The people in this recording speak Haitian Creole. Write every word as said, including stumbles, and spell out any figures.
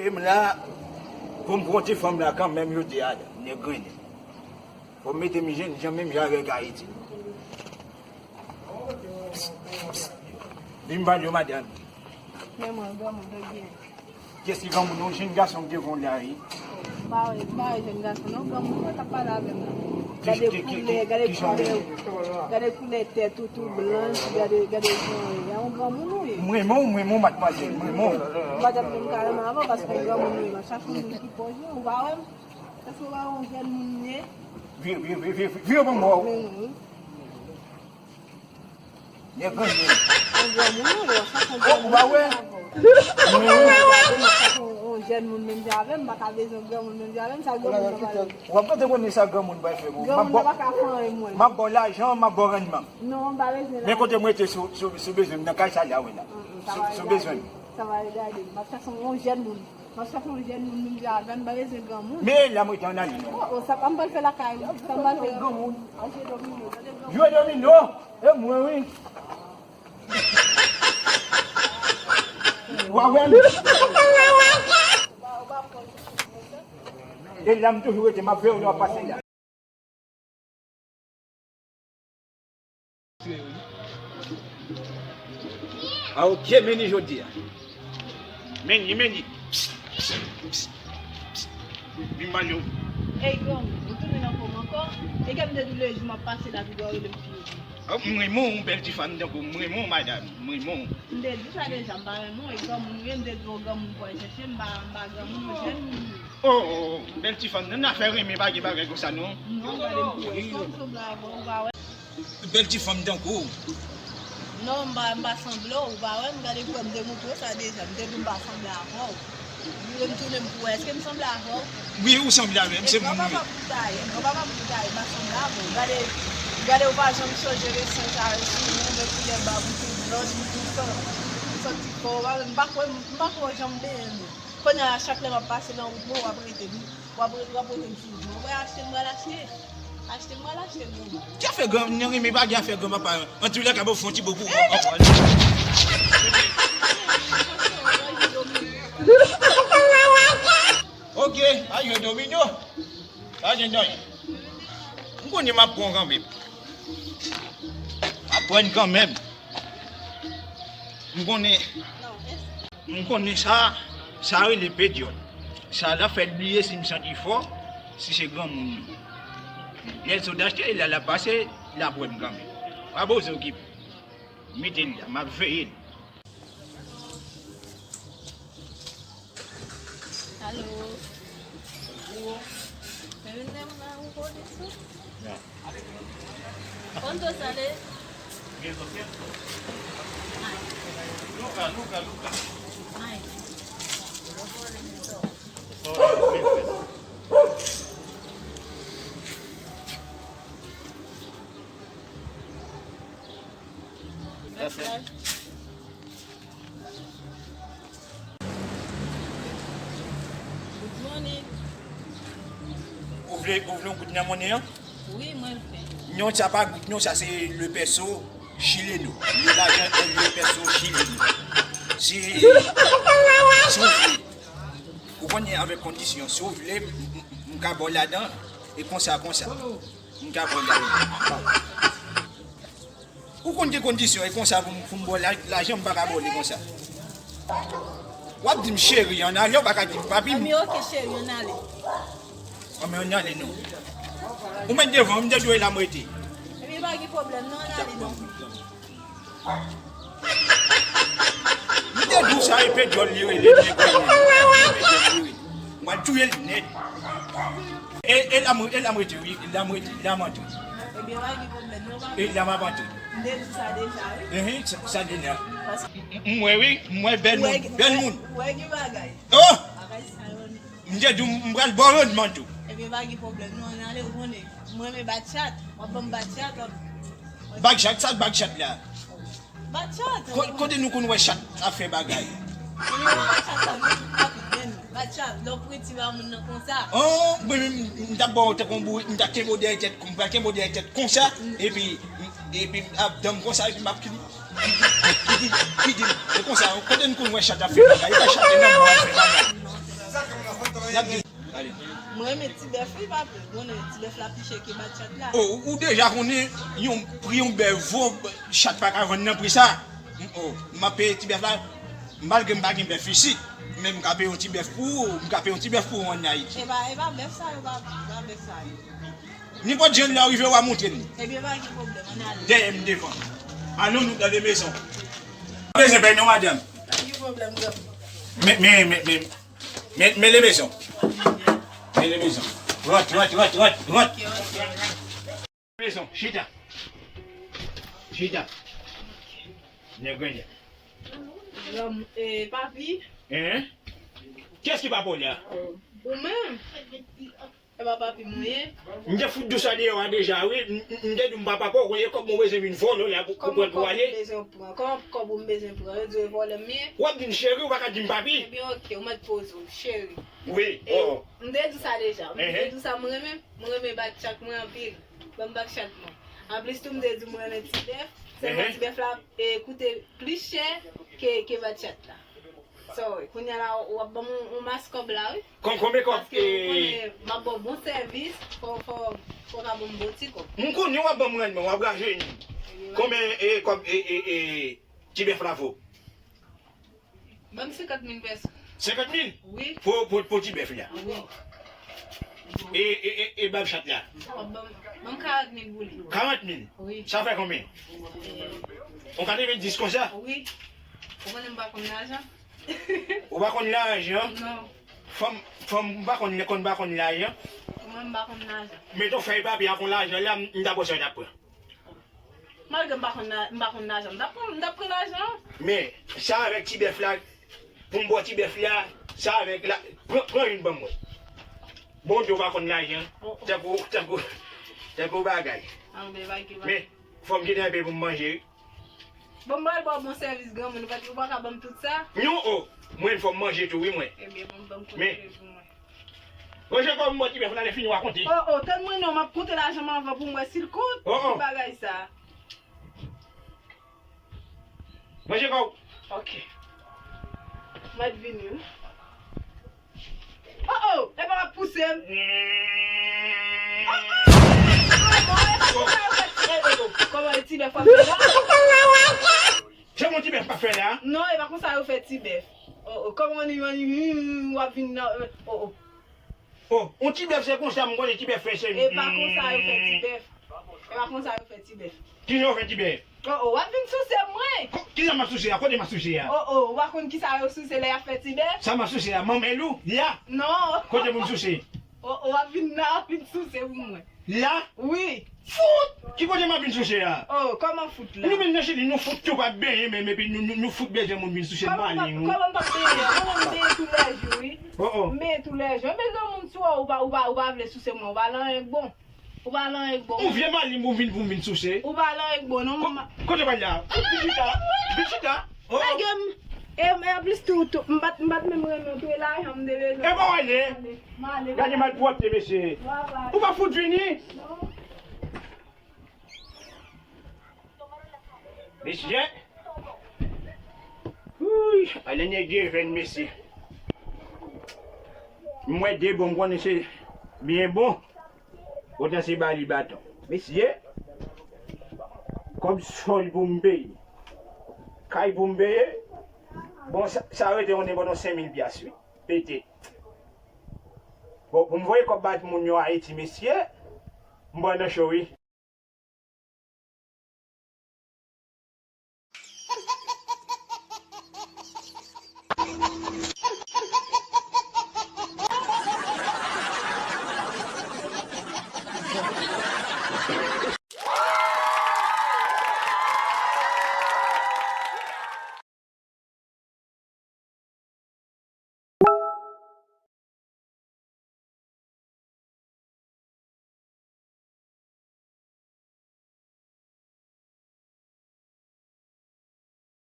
M la, pou m pran ti fanm la kanmenm, jodi a, nèg grennen. Fò m mete m jan, jan menm jan avèk Ayiti. Vin m pale w, madanm. Men mwen, granmoun, dòk byen. Kiyès ki granmoun? Yon jenn gason k devan w la, wi. M pa wè, m pa wè jenn gason, non. Granmoun, mwen t ap pale avè m la. Gade koulè, gade koulè, gade koulè tèt ou tou blanch, gade, gade jan w ye. A yon granmoun ou ye. M renmen w, m renmen w, madmwazèl, m renmen w. M pa t ap menm ka renmen avan paske yon granmoun ou ye. M ap chache yon moun ki pwòch mwen, ou pa wè m? Èske w pa wè yon jèn moun m ye? Vire, vire, vire, vire, vire pou m wè w. Men non, wi. Nèg grennen. Yon granmoun ou ye, w ap chache yon granmoun menm jan avè w. Yon jèn moun menm jan avè m, m pa ka bezwen yon granmoun menm jan avè m, sa granmoun nan pral fè? W ap tande konnen sa granmoun pral fè pou ou. Granmoun nan pa ka fè anyen mwen. M ap ba w lajan, m ap ba w rannman. Non, m pa bezwen lajan. Men kote m rete, si w, si w, si w bezwen m nan kay sa la, wi la. Si w bezwen m. Sa va regade m. M ap chache yon jèn moun. M ap chache yon jèn moun, moun jan avè m, m pa bezwen granmoun. Men la m rete ann ale non. Oh, oh, sa pa m pral fè lakay ou. Sa m pral fè granmoun. An jwe domino, tande granmoun. Jwe domino? E mwen wi. W a wè m. E la m toujou rete, m ap veye w lè w ap pase la. A, ok, men li jodi a. Men li, men li. Psst, psst, psst, psst. Vin pale w. Ey, granmoun, ou tounen nan kò m ankò? E kè m te di w lè jou m ap pase la, pi bò rele m pi yo. A, m renmen w, bèl ti fanm tankou w, m renmen w, madanm, m renmen w. M te di w sa deja, m pa renmen w, e granmoun ou ye, m te di w granmoun pou al chèche, m pa, m pa granmoun, m jèn moun. Oh, oh, oh, bèl ti fanm, nan afè renmen pa gen bagay konsa non. Non, gade m pou wè, èske m sanble avè w, ou pa wè? Bèl ti fanm tankou w. Non, m pa, m pa sanble w, ou pa wè, m gade frè m te montre w sa deja, m te di w m pa sanble avè w. M vle m tounen m pou wè, èske m sanble avè w? Wi, ou sanble avè m, se moun ou ye. Granpapa m pou taye, granpapa m pou taye, m pa sanble avè w. Gade, gade, ou pa janm chanje resan sa yo sou mwen, men koulè bab ou tou blanch, ou tou san-, ou santi fò, ou pa, m pa kwè, m pa kwè w janm benyen nou. Kounye a, chak lè m ap pase nan wout mwen, w ap rete m, w ap, w ap rete m sou wout mwen. Ou pral achte, m pral achte. Achte, m pral achte, granmoun. Ki afè gran, nan renmen pa gen afè granpapa. Antoulèka, bon, fè yon ti bo pou ou ankò. Ok, a jwe domino. Pa gen anyen. M konnen m ap pran kanmenm. M ap pran kanmenm. M konnen, m konnen sa, sa rele pedyòl. Sa la fè l bliye si m santi fò, si se granmoun li. Lè l sot achte, lè l ap pase, l ap wè m kanmenm. Pa bezwen okipe. Mete l la, m ap veye l. Alo. Wo. Mwen vin lè m la, ou konnen sou? Ya. Konn to sale? Bien, to siento. Ay. Luca, Luca, Luca. Ay. That's it. Good morning. Ou vle, ou vle yon gout nan monnen an? Wi, mwen vle. Non, sa pa gout, non, sa se le peso chileno. Le lajan, le peso chileno. Si, si w vle, ou konnen avèk kondisyon, si w vle, m, m, m ka ba w ladan, e konsa, konsa. M ka ba w ladan. Ou konn gen kondisyon, e konsa pou m, pou m ba w la, lajan, m pa ka ba w li konsa. W ap di m cheri, ann ale, w pa ka di m papi m. Anmi, ok, cheri, ann ale. Anmi, ann ale, non. Ou mèt devan, m te di w e la m rete. Epi pa gen pwoblèm, non, ann ale, non. M te di w sa, e pedyòl li rele, nèg rele, e pedyòl li rele. M pral touye l nèt. E, e la m, e la m rete, wi, la m rete, la m antre. Ebyen, pa gen pwoblèm, non, pa. E la m ap antre. M te di sa deja, wi. Ehe, sa, sa deja. M, m wè, wi, m wè bèl moun, bèl moun. Wè gen bagay. Oh! Bagay sa yo, non. M te di w, m pral ba w rannman tou. Ebyen, pa gen pwoblèm, non, ann ale, ou konnen. Mwen renmen bat chat, w ap ban m bat chat, w ap. Bat chat, sa bat chat la? Bat chat. Ko-, kote nou konn wè chat ap fè bagay? Kote nou wè chat ap fè bagay? Bat chat, lè w preti ba moun nan konsa. Oh, mwen menm, m t ap ba w tankou yon bourik, m t ap kenbe w dèyè tèt, m pral kenbe w dèyè tèt konsa, epi, epi m ap dan m konsa, epi m ap kidi, kidi, kidi, kidi. E konsa, kote nou konn wè chat ap fè bagay? E pa chat, e nan bwa ap fè bagay. N ap di, ale. Mwen renmen ti bèf wi, papi. Mwen renmen ti bèf la pi chè ke batchat la. O, ou deja konnen yon pri yon bèf vo, chat pa ka vann nan pri sa. M, o, m ap peye ti bèf la. Malgre m pa gen bèf isit, men m ka peye yon ti bèf pou ou, m ka peye yon ti bèf pou ou ann Ayiti. E pa, e pa bèf sa yo, papi, e pa bèf sa yo. Nenpòt jan lè w rive, w a montre m li. Ebyen, pa gen pwoblèm, ann ale. Dèyè m devan. Allons-nous dans les maisons. Bezwen pèy non, madanm. Pa gen pwoblèm, granm. Men, men, men, men, men, men les maisons. Men les maisons. Rant, rant, rant, rant, rant. Maison, chita. Chita. Nèg grenn. Granm, eh, papi. Hein? Kiyès ki papa w la? Ou menm. E pa papi mwen ye. M te fout dous sa deyò a deja, wi. M, m, m te di w m pa papa w, konye kòb mwen bezwen vin vòlè w la pou, pou pran pou ale. Kòman kòb ou bezwen pran? Kòman kòb ou bezwen pran? Yo di w e vòlè m ye? W ap di m cheri, ou pa ka di m papi. Ebyen, oke, ou mèt poze w, cheri. Wi, e, o, o. M te di w sa deja. M te di w sa, mwen renmen, mwen renmen batchat mwen anpil. Ban m batchat mwen. Anplis tou, m te di w mwen renmen ti bèf. Sèlman ti bèf la, e, koute plis chè ke, ke batchat la. Sorry. Kounye a la, w ap ban m yon, yon mas kòb la, wi. Kon, konbyen kòb? Paske ou konnen, m ap ba w bon sèvis, fò, fò, fò w ka ban m bon ti kòb. M konnen w ap ban m rannman, w ap rajeuni. Konbyen, e, kòb, e, e, e, ti bèf la vo? Ban m senkant mil pèso. Senkant mil? Wi. Pou, pou, pou ti bèf la? Wi. E, e, e, e batchat la? Ban m, ban m karant mil pou li. Karant mil? Wi. Sa fè konbyen? E, yon katrevenndis konsa? Wi. Ou konnen m pa konn lajan. Ou pa konn lajan? Non. Fanm, fanm pa konn, konn pa konn lajan. Mwen m pa konn lajan. Meton fèy papye ak yon lajan la, m, m t ap wè sa w t ap pran. Malgre m pa konn la, m pa konn lajan, m t ap pran, m t ap pran lajan. Men, sa avèk ti bèf la, pou m ba w ti bèf la, sa avèk la, pran, pran youn ban mwen. Bon, ou pa konn lajan. Oh, oh. Tankou, tankou, tankou bagay. Ah, men bagay. Men, fò m kite yon pe pou m manje, wi. Bon, m pral ba w bon sèvis, granmoun, ou pa, ou pa ka ban m tout sa? Non, o, mwen, fò m manje tou, wi, mwen. Ebyen, bon, ban m konte pou mwen. Manje kòb mwen, ti bèf la, lè fini, w a konte. O, o, tann mwen non, m ap konte lajan m anvan pou m wè si l kont, o, o, pou bagay sa. Manje kòb. Oke. Mwen vini, wi. O, o, e pa w ap pouse m. O, o, o, o, e pa konsa yo fè ti, o, o, o. Kòman e ti bèf w ap fè la? Se yon ti bèf m ap fè la? Non, e pa konsa yo fè ti bèf. O, o, kòman w, w, w, w ap vin nan, o, o. O, yon ti bèf se konsa m konnen ti bèf fè se. E pa konsa yo fè ti bèf. E pa konsa yo fè ti bèf. Kijan yo fè ti bèf? O, o, w ap vin souse mwen. Ko-, kijan m ap souse a? Kote m ap souse a? O, o, ou pa konn kisa yo souse lè y ap fè ti bèf? Sa m ap souse a? Manmèl ou? Ya? Non. Kote pou m souse? O, o, w ap vin la, w ap vin souse pou mwen. La? Wi. Fout! Ki kote m ap vin souse a? O, kòman fout la? Nou menm nan Chili, nou fout tou pa benyen menm, epi nou, nou, nou fout bezwen moun vin souse, maleng, wi. Kòman m p ap benyen? Mwen menm m benyen tou lè jou, wi. O, o. M benyen tou lè jou. M bezwen moun sou ou, ou pa, ou pa, ou pa vle souse mwen, ou pa lan anyen k bon. Ou pa lan anyen k bon. Yon vye maleng pou vin, pou vin souse. Ou pa lan anyen k bon, non, manman. Kote w pral la? Vin chita. Vin chita. O, o. Lage m. E, e anplis tou, tou, m pa t, m pa t menm renmen w tou, e lajan m te bezwen. E pa w ale. M ale, m ale. Gade malpwòpte, mesye. Ou pa fout vini? Non. Mesye. Wouy, ale nèg Devenn, mesye. M wè de bon, m konnen se byen bon. Otan se ba li baton. Mesye, kòb sòl pou m peye. Kay pou m peye. Bon, sa, sa rete yon nenpòt yon senk mil pyas, wi. Pete. Bon, pou m voye kòb ba moun yo Ayiti, mesye, m pran nan cho, wi.